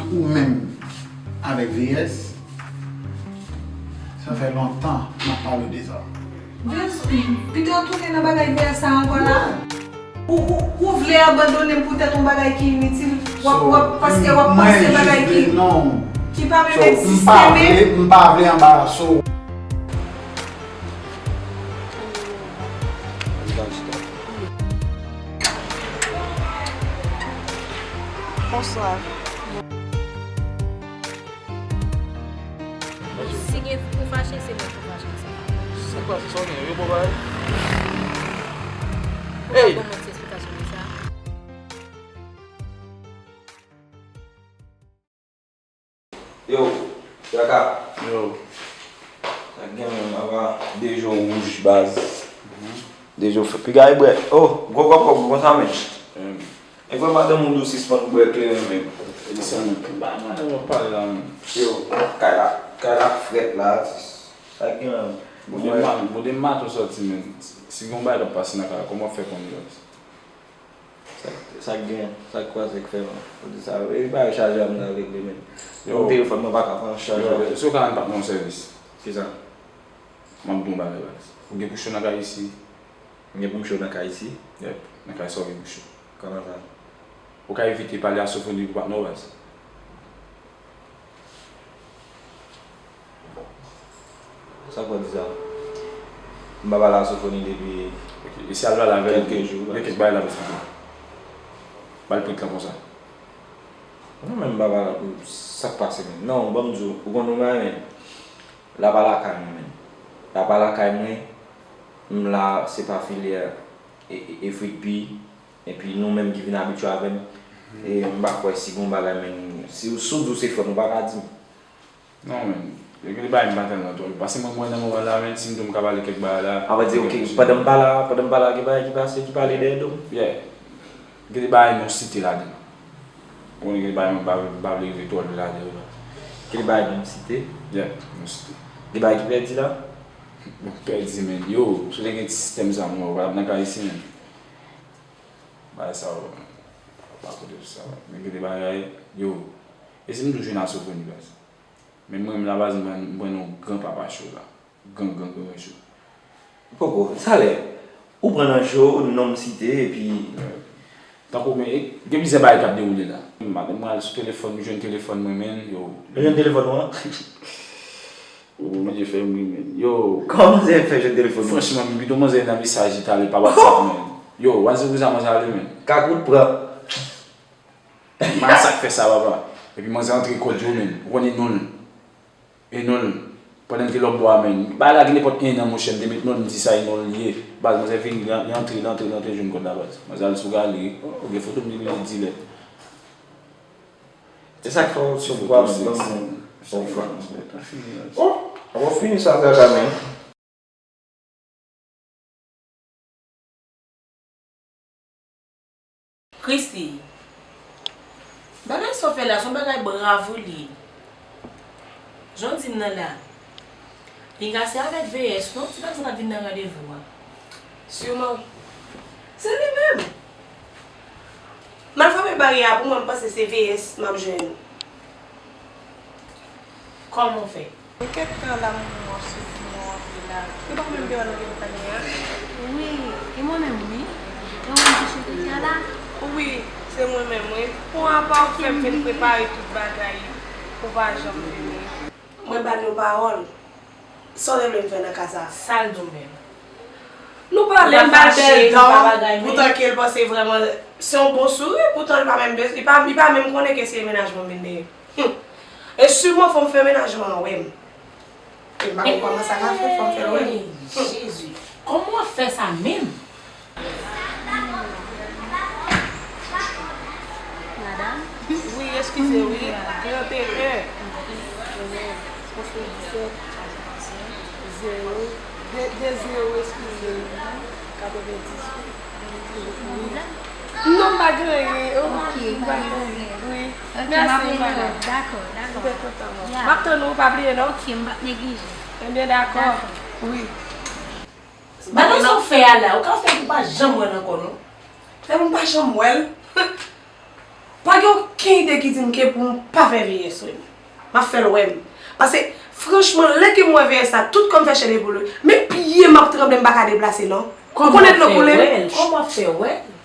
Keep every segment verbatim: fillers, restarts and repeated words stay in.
Ou menm avèk V S, sa fè lontan n ap pale de sa. V S, pito w tounen nan bagay V S sa ankò la? Ou, ou, ou vle abandone m poutèt yon bagay ki initil, w ap, w ap, paske w ap panse bagay ki, ki pa menm egziste menm. M pa vle, m pa vle anbarase w. Bonswa. Si gen pou fache, se mwen pou fache, se pa ou. Sa k pase, sa w gen? Yo bon bagay? Ey! Ban mwen ti esplikasyon de sa. Yo, Jaka. Yo. Sa k gen menm, apa de jou wouj, baz. De jou fre. Piga e bwè. Oh, gwo kòb kòb konsa menm. Nèg wè madanm ou dous sispann bwè kleren menm. E di sa menm. Ba madanm w ap pale la menm. Yo, kay la, kay la frèt la. Sa k gen menm? Bon, de ma-, bon, de maten w sòti menm. Si gen yon bagay k ap pase nan kay la, kòman w ap fè konnen bagay sa? Sa, sa k gen, sa k kwaze k fè la. Ou di sa, e bagay chaje a m nan regle menm. Yo. Yon telefòn mwen pa ka pran chaje. Yo, èske w ka rann patnè w sèvis? Kisa? M ap di w yon bagay, baz. Ou gen pou cho nan kay isi? M gen pou m cho nan kay isi? Yep, nan kay sa w gen pou cho. Kòman sa? Ou ka evite pale a Sofoni pou patnè w, baz? Sa k fè w di sa? M pa pale a Sofoni depi kèlke jou. Ok, e si al pale avè l, gen kèk bagay l ap esplike w. Ba l prent lan konsa. Non, men m pa pale pou sa k pase menm. Non, ban m di w, ou konn yon bagay menm. La pa lakay mwen menm. La pa lakay mwen. M la, se pa filyè e, e, e fritpi. Epi nou menm ki vin abitye avè m, e m pa kwè si gon bagay menm, si, si w di w se frè m, ou pa ka di m. Non, men, gen de bagay m pa tèlman twò. Paske mwen, mwen nan moman la, men si m di w m ka pale kèk bagay la. An va di, ok, pandan m pa la, pandan m pa la, gen bagay ki pase, ki pale dèyè do m? Yeah. Gen de bagay non site ladan. Ou konnen gen de bagay mwen pa, m pa vle rive twò lwen ladan yo, non. Gen de bagay non site? Yeah, non site. Gen bagay ki pèdi la? Bon, pèdi, men. Yo, si w te gen ti sistèm sa, mwen, w pa t ap nan kay isi, men. Bagay sa yo, pa kote pou sa. Men gen de bagay, yo. E si m tou jwenn a Sofoni, baz? Men mwen menm la, baz, m pran, m pran yon gran papa cho la. Gran, gran, gran, gran cho. Poko, sa lè, ou pran nan cho, non m site, epi. Tankou, men, e, gen plizyè bagay k ap dewoule la. Maten mwen al sou telefòn, m jwenn telefòn mwen, men, yo. Ou jwenn telefòn ou an? Ou oblije fè m ri, men. Yo. Kòman manzè fè jwenn telefòn ou? Franchman, men pito manzè nan mesaj li t ale pa WhatsApp, men. Yo, w a di pou sa manzè ale, men. Kakout pran. Masak fè sa, papa. Epi manzè antre kòd yo, men. Ou konnen non l. E non l. Pandan m te lòtbò a, men. Bagay la gen nenpòt en an, monchè, m te met non l, m di sa e non l ye. Baz, manzè vin, li, li antre, li antre, li antre jwenn kòd la, baz. Manzè al sou galerie. Oh, gen foto m li, li dilè. E sa k fè w sou bwa m, ban m yon fwa. Oh, w ap fini sa, Gaga, men. Christy, bagay sa w fè la, se yon bagay brav ou li ye. Jan w di m nan la, pinga se avèk V S non, ti dam sa t ap vin nan randevou a. Siman. Se li menm. M al frape baryè a pou mwen, m panse se V S m ap jwenn. Kòman w fè? Gen kèk tan la m wè w ap soufri, w ap antre la. Se pa ou menm ki wè nou gen pale a? Wi, e mwen menm wi. E ou menm ki chante kè la? Wi, se mwen menm wi. Pou apa ou fè m vin prepare tout bagay pou pa janm vini. Mwen ba l yon pawòl. Sa w te vle m fè nan ka sa? Sa l di w menm? Nou pale, m ba l bèl dan, poutan ke l panse vrèman se yon bon souri, poutan li pa menm bez-, li pa, li pa menm konnen ke se mennaj mwen m vin dèyè. Hum. E siman fò m fè mennaj mwen an wè m. E m pa konn kòman sa ka fèt, fò m fè l wè m. Ey, Jezi. Kòman w ap fè sa menm? Madanm? Wi, eskize, wi. Trannteyen, swasanndisèt, zewo, de, de zewo, eskize, wi. Katrevenndis, wi. Non, m pa gen anyen. Ok, pa gen pwoblèm. Wi. Ok, m ap rele w. Dakò, dakò. M te kontan, wi. M ap tann ou, pa bliye, non. Ok, m p ap neglije. Ebyen, dakò. Wi. Bagay sa w fè a la, ou ka fè pou pa janm wè l ankò, non? Fè pou m pa janm wè l? Pa gen okenn ide ki di m ke pou m pa fè V S wi. M ap fè l wè m. Paske, franchman, lè ke m wè V S la, tout kò m fè chède pou li. Men pye m ap tranble, m pa ka deplase non. Ou konnen dlo koule m. Kòman w ap fè wè l?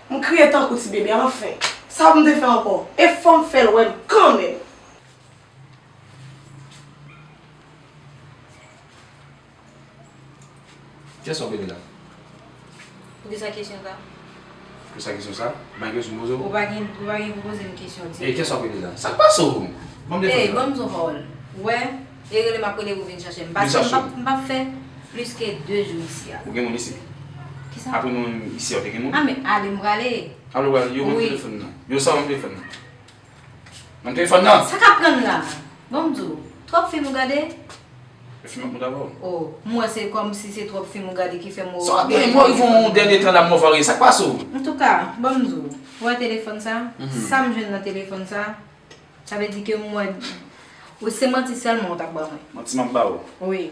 M kriye tankou ti bebe, anfen. Sa pou m te fè ankò? E fò m fè l wè m kanmenm. Kiyès w ap rele la? Poukisa kesyon sa? Poukisa kesyon sa? M pa gen kesyon pou poze w? Ou pa gen, ou pa gen pou poze m kesyon ditou. E kiyès w ap rele la? Sa k pase w? Ban m telefòn sa. Ey, ban m di w yon pawòl. Ou wè, e rele m ap rele pou vin chache m. Paske m p ap, m p ap fè plis ke de jou isi a. Ou gen moun isi? Kisa? Apre nou isi a, ou te gen moun? A, men ale m prale. Ale w prale, yo ban m telefòn nan. Yo sa ban m telefòn nan. Ban m telefòn nan. Sa k ap pran m la? Ban m di w, twòp fim ou gade? E fim ap moute avè w. Oh, m wè se kòmsi se twòp fim ou gade ki fè m wè w. Sa w ap gen, mwen rive yon dènye tan la, mwen vare. Sa k pase w? Antouka, ban m di w, ou wè telefòn sa? Sa m jwenn nan telefòn sa, sa vle di ke m wè, ou se manti sèlman ou t ap ban mwen. Manti m ap ba w? Wi.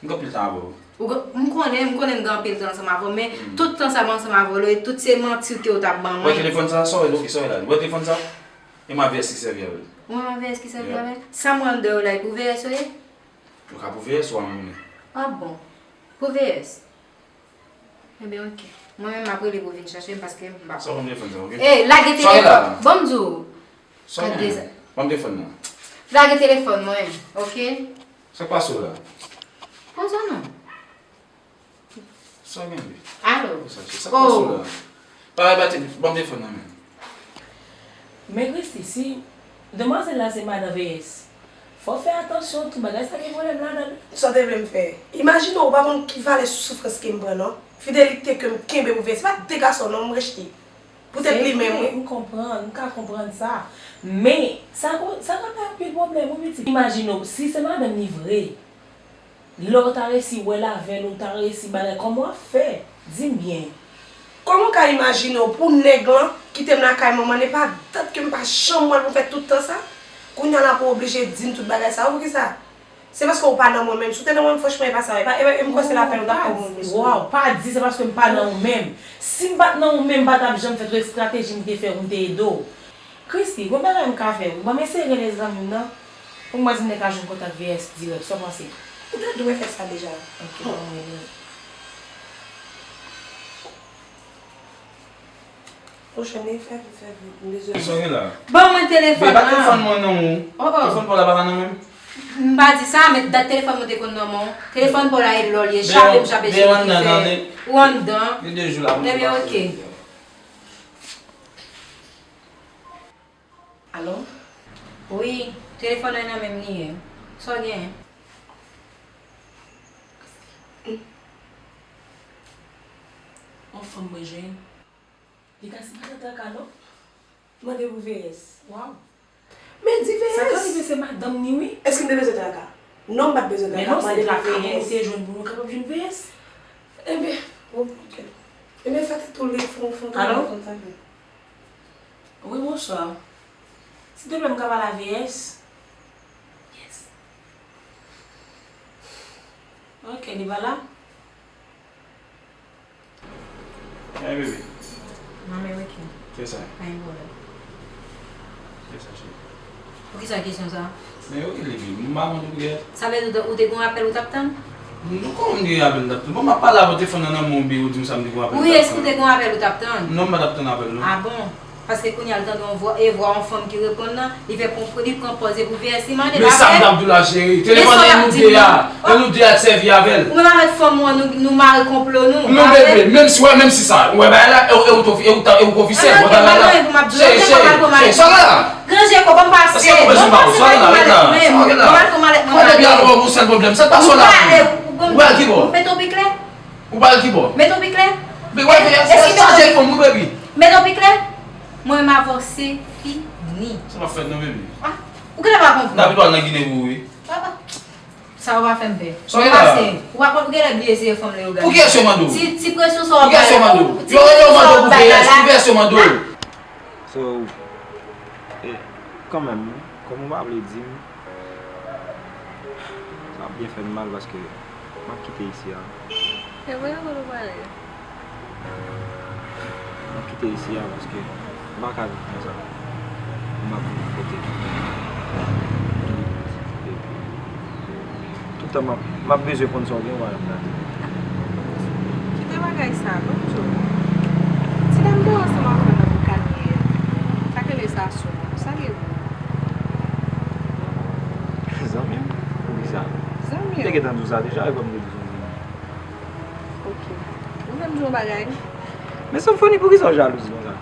M gen anpil tan avè w. Ou gen, m konnen, m konnen m gen anpil tan ansanm avè w, men tout tan sa m ansanm avè w la, e tout se manti ke w t ap ban mwen. Ou wè telefòn sa? Sa w wè, ok, sa w wè la? Ou wè telefòn sa? E m a V S ki sèvi avè l. Ou menm a V S ki sèvi avè l? Sa m wè anndan yo la, e pou V S yo ye? Yo ka pou V S ou a mounen. Ah bon? Pou V S? Ebyen, ok. Mwen menm, m ap rele pou vin chache m paske m pa. Sa w konn telefòn sa, ok? Ey, lage telefòn. Ban m di w. Sa w gen? Ban m telefòn nan. Lage telefòn mwen, ok? Sa k pase w la? Poze w non. Sa w gen li? Alo? Sa, sa, sa k pase w la? Parèy ba te, ban m telefòn nan men. Men Christy, si demwazèl la se madan V S, fò w fè atansyon, tout bagay sa gen pwoblèm ladan l. Sa w te vle m fè? Imajine w, ou pa konn ki valè soufrans ke m pran non. Fidelite ke m kenbe pou V S, se pa de gason non, m rejte. Poutèt li menm, wi. M konprann, m ka konprann sa. Men, sa ko-, sa ka bay anpil pwoblèm, wi, pitit. Imajine w, si se madanm li vre, lè w ta resi wè l avè l, ou ta resi bagay, kòman w ap fè? Di m byen. Kòman w ka imajine w pou nèg lan kite m lakay manman l, e pa dat ke m pa janm wè l pou fè tout tan sa? Kounye a la pou w oblije di m tout bagay sa, poukisa? Se paske w pa nan mwen menm. Si w te nan mwen menm, franchman, e pa sa. E pa, e pa, e m kwè se lapèn ou t ap pran pou moun plis. Waw, pa di se paske m pa nan ou menm. Si m pa t nan ou menm, m pa t ap janm fè tout estrateji m te fè pou m te ede w. Christy, gon bagay m ka fè pou w. Ban m eseye rele zanmi m nan. Pou m wè si m te ka jwenn kontak V S dirèk. Sa w panse? Ou te dwe fè sa deja. Ok, ban m rele l. Pwochèn li fè, fè, m bezwen. Sa w gen la? Ban mwen telefòn nan. Men pa telefòn mwen non. Oh, oh. Telefòn pa w la pa ka nan men m? M pa di sa, men dat telefòn mwen te konn nan men w. Telefòn pa w la e lò l ye, chape m chape sou li ki fè. Ou anndan. Gen de jou la, mwen pa. Ebyen, ok. Alo? Wi, telefòn nan nan men m li ye. Sa w gen? Yon fanm mwen jwenn. Li ka sipoze traka non. Mande pou V S. Waw. Men di V S. Sa ka rive se madanm ni wi. Èske m te bezwen traka? Non, m pa t bezwen traka. Men non, se traka ke nou te jwenn pou nou kapab jwenn V S. Enben, ok. Enben, fè tèt ou li fon, fon, fon, fon, fon. Alo? Wi, bonswa. Silvouplè, m ka pale a V S? Yes. Ok, li pa la? Hey, baby. Mwen menm, ok. Kiyès sa? Pa gen pwoblèm. Kiyès sa, cheri? Poukisa kesyon sa? Men yo rele m, m pa konn poukisa. Sa vle di ou te gon apèl ou t ap tann? Non, kòman m te gen apèl m t ap tann? Bon, m ap pale avè w, telefòn nan nan men w, ou di m sa m te gon apèl m t ap tann. Wi, èske ou te gon apèl ou t ap tann? Non, m pa t ap tann apèl, non. Ah bon? Paske kounye a l tande yon vwa, e vwa yon fanm ki reponn nan, li fè pran, li pran pòz e pou V S li mande. Men sa m t ap di w la, cheri. Telefòn nan nou de a. Nan nou de a t sèvi avè l. Ou menm avèk fanm ou an, nou, nou mare konplo nou. Non, bebe, menm si, wè, menm si sa, ou wè bagay la, e, e ou t, e ou t, e ou t ofisèl, wè bagay la. Cheri, cheri, cheri, sa la. Granje kò, ban m pase. Èske ou bezwen pa w? Sa la, ret la. Sa la. Wè, depi alò, ou sèl pwoblèm. Sa pa sa la. Ou pral ki bò? Mete w pi klè. Ou pral ki bò? Mete w pi klè. Men wè, se sa, cheri, fanm ou, baby. Mete w pi klè. Mwen menm avè w se fini. Sa p ap fèt non, baby. Ah, ou genlè pa konprann. N ap etwal nan Ginen pou ou, wi. Papa. Sa yo pa fè m pè. Sa w genlè la? Pase. Ou pa konn, ou genlè bliye se fanm Leyogàn. Pou kiyès yo mande w? Ti, ti presyon sa w ap bay la. Pou kiyès yo mande w? Yo, yo mande w pou V S, pou V S yo mande w. So, e, kanmenm, kòm ou pa vle di m, sa ap byen fè m mal paske m ap kite isi a. E vre, avan nou pale. M ap kite isi a paske m pa ka viv konsa. M ap kote ki limit, epi tout tan m ap, m ap bezwen konn sa w gen, madanm Nati. Kite bagay sa, ban m di w. Ti dam te ansanm avè w nan Boukanni yè. Sa k rele Sasou an. Sa l ye pou ou? Zanmi m? Poukisa? Zanmi w. M te gentan di w sa deja, e kòm m te di w se yon zanmi. Ok. Ou vle m di w yon bagay? Men Sofoni, poukisa w jalouz konsa?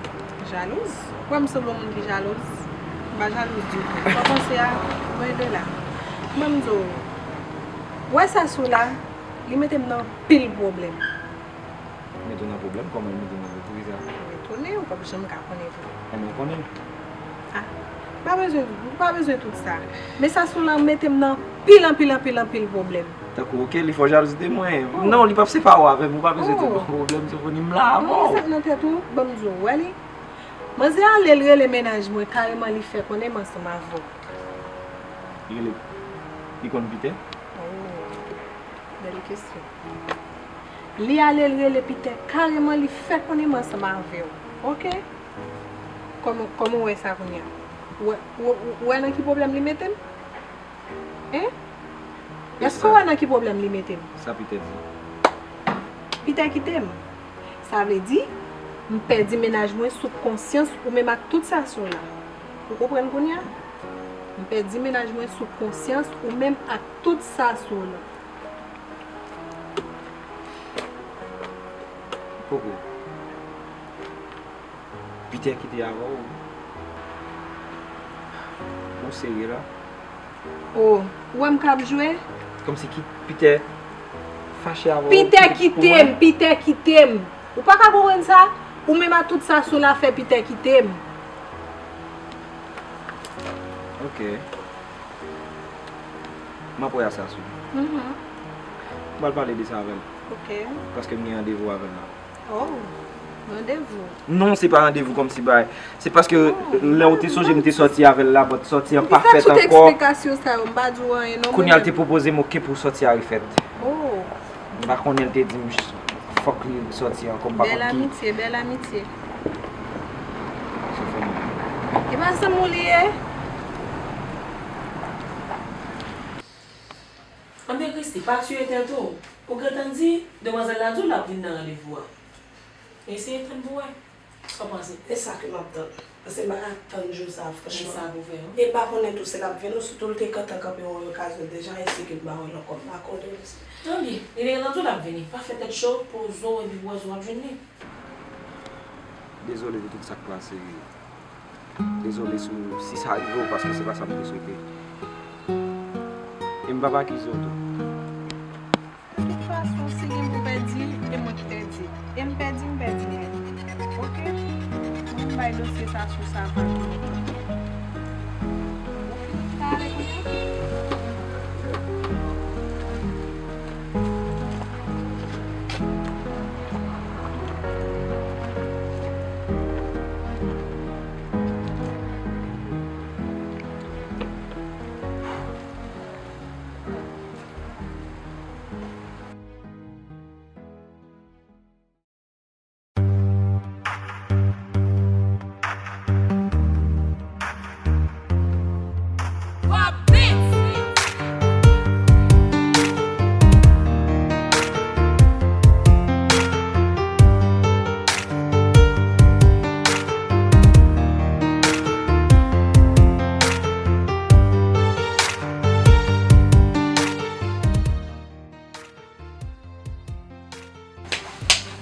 Jalouz? Ou kwè m sanble yon moun ki jalouz? M pa jalouz ditou. Ou pa panse a, lwen de la. Ban m di w, ou wè Sasou la, li mete m nan anpil pwoblèm. Mete w nan pwoblèm? Kòman l mete w nan pwoblèm? Poukisa? M etone, ou p ap janm ka konnen vre. Enben, w konnen. Ah, m pa bezwen, m pa bezwen tout sa. Men Sasou la mete m nan anpil, anpil, anpil, anpil pwoblèm. Tankou, ok, li fè w jalouzi de mwen. Oh. Non, li p ap separe w avè m, ou pa bezwen di m pwoblèm, Sofoni, m la avè w. Sa k nan tèt ou, ban m di w, ou wè li? Manzè ale, l rele mennaj mwen, kareman li fè konnen m ansanm avè w. Li rele, li konn Pitè? Oh. Bèl kesyon. Li ale, l rele Pitè, kareman li fè konnen m ansanm avè w. Ok? Kòman, kòman w wè sa kounye a? Ou wè, ou, ou, ou wè nan ki pwoblèm li mete m? Hein? Èske w wè nan ki pwoblèm li mete m? Sa Pitè di? Pitè kite m. Sa vle di, m pèdi mennaj mwen sou konsyans ou menm ak tout Sasou la. Ou konprann kounye a? M pèdi mennaj mwen sou konsyans ou menm ak tout Sasou la. Koko. Pitè kite avè w? Ou serye la? Oh, ou wè m k ap jwe? Kòmsi ki Pitè fache avè w? Pitè kite m, Pitè kite m. Ou pa ka konprann sa? Ou menm ak tout Sasou la fè Pitè kite m. Ok. M ap wè a Sasou. Mhm. M pral pale de sa avè l. Ok. Paske m gen randevou avè l la. Oh, randevou. Non, se pa randevou kòmsi bay. Se paske lè w te sonje m te sòti avè l la, but sòti an pa fèt ankò. Poukisa tout eksplikasyon sa yo? M pa di w anyen non. Kounye a l te pwopoze m, ok, pou sòti a refèt. Oh. M pa konnen, l te di m fòk li sòti ankò, m pa konn ki. Bèl amitye, bèl amitye. Se fò. E pa zanmi w li ye? Anben Christy, pa tiye tèt ou. Ou gentan di, demwazèl la di w l ap vin nan randevou a. Eseye tann pou wè. Sa w panse? E sa ke m ap tann. Paske m pa ka tann jou sa a, franchman. E sa pou fè, wi. E m pa konnen tou si l ap vin, ou sitou l te gentan kanpe yon okazyon deja, e si ke m pa wè l ankò, m pa konnen. Anben, li te gentan di w l ap vini. Pa fè tèt cho, poze w epi w wè si w ap jwenn li. Dezole pou tout sa k pase. Dezole sou, si sa rive w, paske se pa sa m te swete. E m p ap akize w tou. De tout fason, si gen pou pèdi, e mwen ki pèdi. E m pèdi, m pèdi nèt. Ok? Mwen m bay dosye sa sou sa pa nou. Ou fini pale kounye a?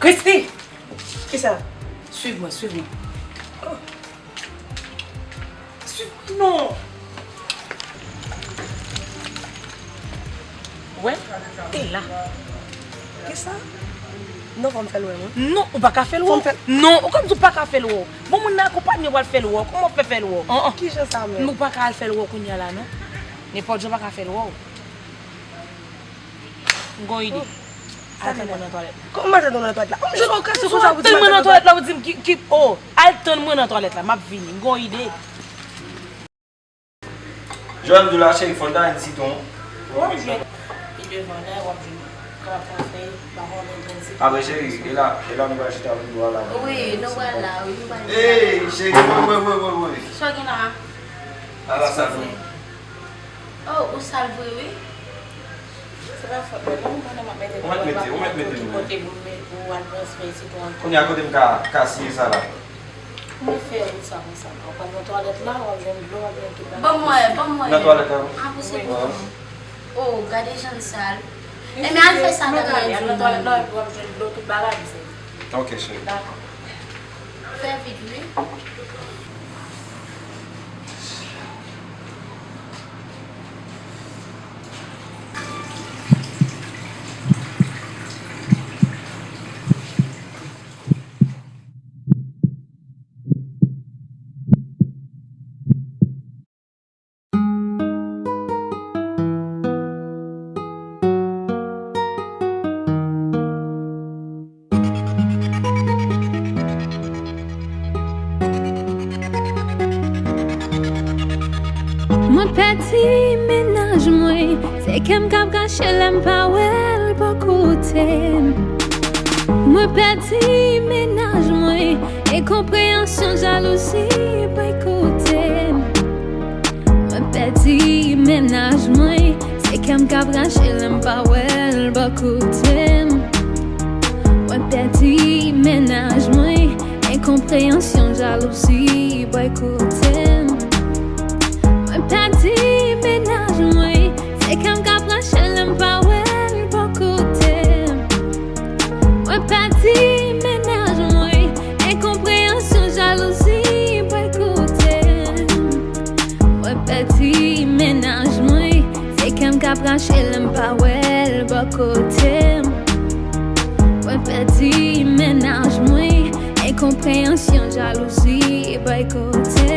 Christy! Kisa? Swiv mwen, swiv mwen. Oh. Swiv mwen, non! Wè, te la. Kisa? Non, fò m fè l wè mwen. Non, ou pa ka fè l wè w. Fò m fè l. Non, ou konn di w pa ka fè l wè w. Bon, moun nan akonpanye w al fè l wè w. Kòman w fè fè l wè w? An, an. Kijan sa menm? Nou pa ka al fè l wè w kounye a la, non. Nenpòt jan w pa ka fè l wè w. M gon ide. Oh. Al tann mwen nan twalèt la. Kòman m al tann ou nan twalèt la? Kòm jwenn okazyon konsa pou di m al tann ou nan twalèt la, ou di m ki, ki, oh, al tann mwen nan twalèt la, m ap vini. M gon ide. Jòl m di w la, cheri, fò l ta jwenn sitwon. W ap jwenn. Li devan la, w ap jwenn. Kòb ap fè, pa konnen grenn sitwon. Apre, cheri, e la, e la nou pral chita pou nou al la. Wi, nou pral la, wi, nou pral la. Ey, cheri, woy, woy, woy, woy, woy. Sa w gen la? Ala sa nou. Oh, ou sal vre wi. Se pa fòt mwen non, mwen nan m ap mete nou. Ou mèt mete, ou mèt mete nou. Kote pou mwen, pou al transfè isit ou antre. Kounye a kote m ka, ka siye sa la? Mwen fè ou sa konsa. W ap pran nan twalèt la, w ap jwenn dlo, w ap jwenn tout bagay. Ban mwen, ban mwen. Nan twalèt la? Ah, pou se pou mwen. Oh, gade jan l sal. Ebyen, al fè sa nan twalèt la, epi w ap jwenn dlo, tout bagay, misye. Ok, cheri. Dakò. Fè vit, wi. Mwen pèdi mennaj mwen, se kè m k ap rache lè m pa wè l bò kote m. Mwen pèdi mennaj mwen, enkonpreyansyon, jalouzi, boykote m. Mwen pèdi mennaj mwen, se kè m k ap rache lè m pa wè l bò kote m. Mwen pèdi mennaj mwen, enkonpreyansyon, jalouzi, boykote m. Mwen pèdi mennaj mwen, se kè m k ap rache lè m pa wè l bò kote m. Mwen pèdi mennaj mwen, enkonpreyansyon, jalouzi, boykote m. Mwen pèdi mennaj mwen, se kè m k ap rache lè m pa wè l bò kote m. Mwen pèdi mennaj mwen, enkonpreyansyon, jalouzi, boykote